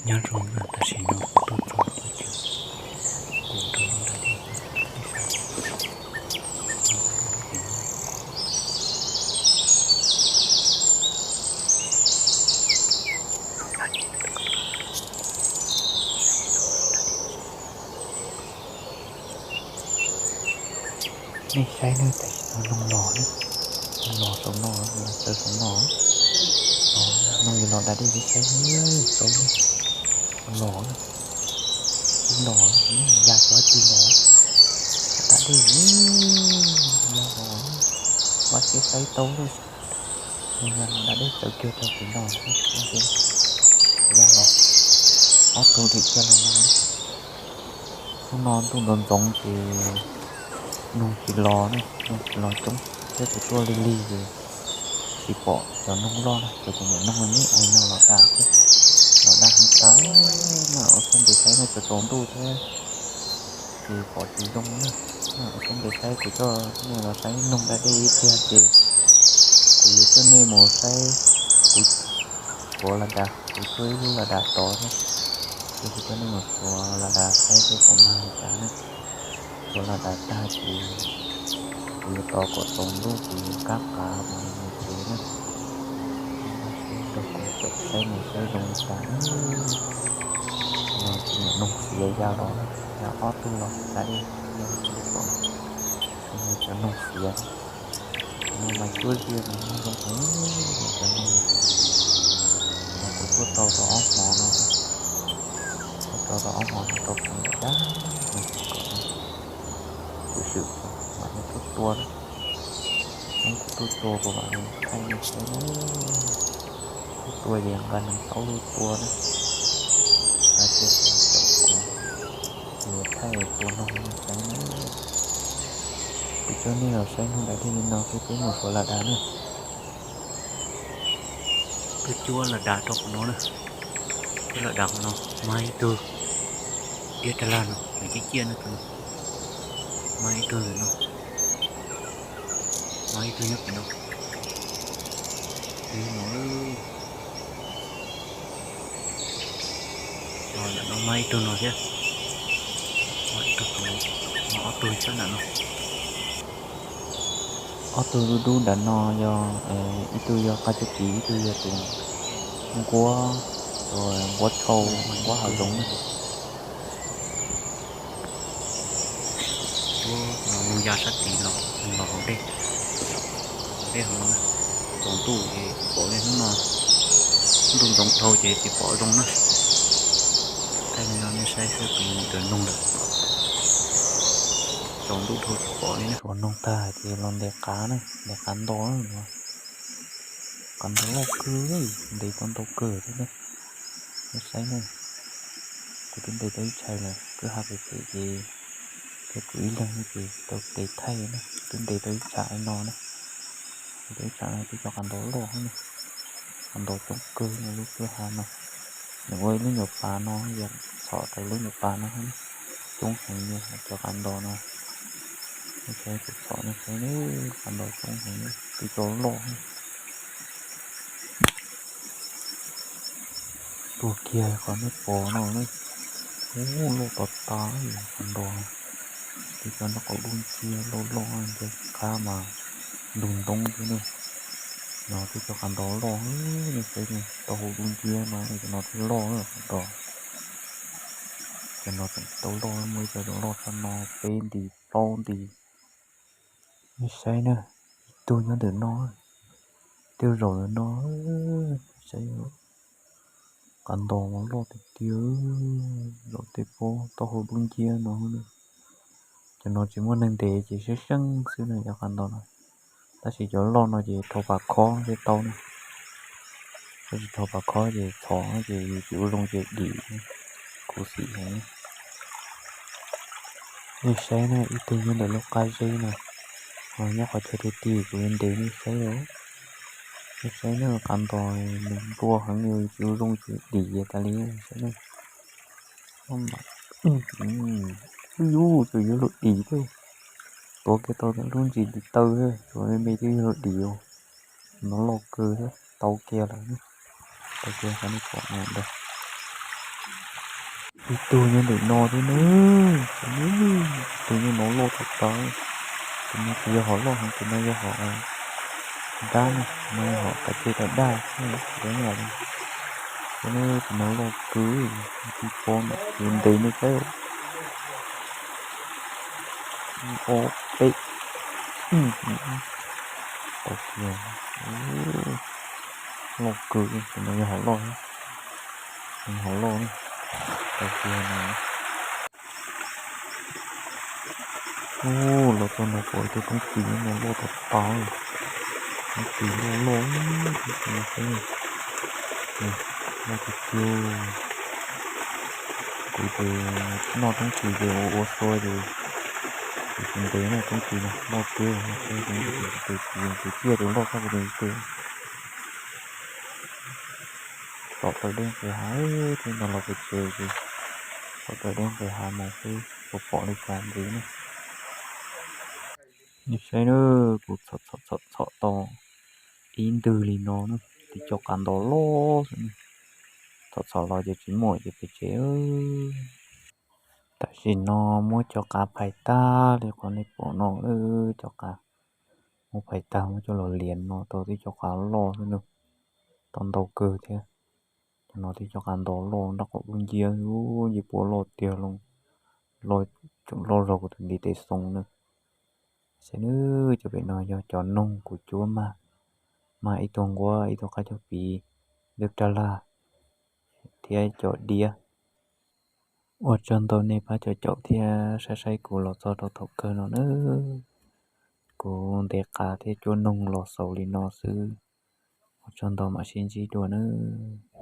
Nyob zoo na, tam sim no kuv tuaj txog qhov chaw kuv rau lub da dej no, nej saib, no lub no ces nyob Nej saib na, tam sim no noog los na, noog los saum no, los txawv saum no. Noog yuav los da dej, nej saib, saib, los, los, ya rau dab tsi los, da dej, ya los, vaj siab saib tau na. Noog ya los da dej txawv kiag rau pem no, ya los, ob tug dhia los no. Hnub no ntuj ntxoov ntxoov ces noog tsis los na, noog tsis los coob thiab kuv tuaj lig lig ces tsis pom cov noog loj na, cov kuv nyuam noog me me no los da thiab, los da heev tas na. Ua siab ntev saib no, tsaus ntuj thiab ces pom tsis zoo na. Ua siab ntev saib, kuv coj nej los saib noog da dej ib pliag ces kuv yuav coj nej mus saib, kuv xuav las das, kuv tuaj ib lub las das tod thiab, ces kuv coj nej mus xuav las das saib seb puas mag li cas na. Xuav las das tag ces kuv yuav tos kom tsaus ntuj kuv yuav kab qav mus tsev na. Vaj siab nrog kuv caum saib mus saib zoo li cas na. No ces nyuam noog fiav ya los na, ya ob tug los da dej, ya li cov nej pom no. Ces no cov noog fiav na, cov no mas cuab ziaj mas zoo heev, cov noog no. Ces no kuv tuaj tau tau ob hmo no, tuaj tau tau ob hmo no rau kuv nyuam dab no, kom nws swm swm tso mam li tuaj tua na. Hnub kuv tuaj tua kuv mam li thaij nej saib na. Tuaj tua ces nqa nees taub tuaj tua na. Vaj siab xav caum kuv, kuv yuav thaij tua noog nej saib na. Kuv coj nej los saib noog da dej li no thiab peb mus xuav las das na. Tuaj cuab las das rau qhov no na. Cuab las das qhov no, mag ib tug diab tag lag no, nws ciaj ciaj na tus no. Mag ib tug ntawm no, mag ib tug nyob pem no. Ib no, ntawm no mag ib tug no thiab. Mag ib tug, mag ob tug sab nram no. Ob tug dub dub nram no yog, ib tug yog qaj cuab kiv, ib tug yog tus nquab, tus nquab tshau, nquab hav zoov na. Cuab no noog ya sab tid los, los hauv dej, hauv dej hauv no na. Tsaus ntuj ces tsis pom li, hnub no ntuj ntxoov dhau ces tsis pom zoo na. Thaij li no nej saib saib puas yog ntawm noog lawm. Tsaus ntuj dhau tsis pom li na. Xuav noog tag ces los ntes qav na, ntes qav nto na. Qav nto loj kawg, ntes tau ntau kawg thiab na. Nej saib na, kuv twb ntes tau ib tshais lawm, kwj ha pem pem ces thiab kuv ib leeg ces tau tes thaij na, twb ntes tau ib tsham li no na. Ntes tau ib tsham no twb cov qav nto loj na, qav nto coob kawg lub kwj ha no. Nws ua ib lub nyuam pas no, yog txhom rau lub nyuam pas no, coob heev li cov qav nto no. Nej saib kuv txhom nej saib, qav nto coob heev, twb cov loj. Tuaj kiag qhov nej pom no, ub, loj tas tas, qav nto. Twb cov nraub qaum dub nciab loj loj, ntsia qab mas ntug ntoob xwb na. No twb cov qav nto loj, nej saib, taub hau dub nciab no, cov no twb loj qav nto. Cov no tseem tau loj, muaj ib co tseem loj tshaj no peb nti plaub nti. Nej saib na, ib tug nyob ntawm no, ib tug zaum ntawm no, saib, qav nto mas loj tiag tiag, zaum tej pob taub hau dub nciab no. Cov no tsis muaj neeg ntes ces seeb seeb xwb na cov qav nto no. Tab sis cov loj no ces rhau pas khob thiaj tau na. Tab sis rhau pas khob ces txhom ces yus tsis ua zoo ces dim, khuv xim heev. Nej saib na, ib tug nyob ntawm lub qab zeb no, ho nyob qhov chaw tiag tiag kuv yuav ntes nej saib os. Nej saib na, qav nto nws nplua heev, yus tsis ua zoo ces dim tas li, saib na. Ub, yus tseem yuav luag dim thiab. Tuav kiag tau lub ntsis dim taw thiab, tsuas me me twb yuav luag dim os. No loj kawg thiab, tau kiag lawm, tau kiag qhov nej pom no ntag. Ib tug nyob ntawm no thiab na, tus no, tus no loj tag tag. Tus no tsis yog hom loj heev, tus no yog hom dab na, tus no yog hom kav ceg daj daj xwb, deev yam li. Tus no loj kawg, tsis pom ntawm ces ntes nej saib. Ib, ob, peb, tau kiag. Loj kawg, tus no yog hom loj, hom loj na, tau kiag no. Ub, los txog no pom ib tug roob tis no loj tag tag, roob tis loj loj, roob tis no loj tiag tiag. Kuv ces noj roob tis ces ua ua xua ces kuv tsis ntes na, roob tis no loj tiag, loj tiag, kuv tus txiv tus txiaj tus loj txog kuv tus txiv. Tom taw deb pes hav, thiab no los pem tsev ces tom taw deb pes hav mas seb puas pom li cas ntxiv na. Nej saib na, kuv txhom txhom txhom tau ib ntwg li no na, tib co qav ntos loj xwb na. Txhom txhom los ces tsis muaj ces pem tsev. Tam sim no muab cov qav phais tag li qhov nej pom no, cov qav muab phais tag muab coj los liam no tau tib co qav loj xwb na, tau ntau kawg thiab. Cov no tib co qav ntos loj nraub qaum dub nciab, nce puab loj tiag, loj zog kuv tus ntiv tes xoo na. Saib nawb, cov pem no yog cov noog kuv cuab mag, mag ib tug nquab, ib tug qab cog piv, ib tug rab laj thiab cov diab. Ua tsaug ntau nej pab caum caum thiab saib saib kuv los txog rau thaum kawg no nawb. Kuv ntes qav thiab cuab noog los xaus li no xwb. Ua tsaug ntau, mam sib ntsib dua nawb.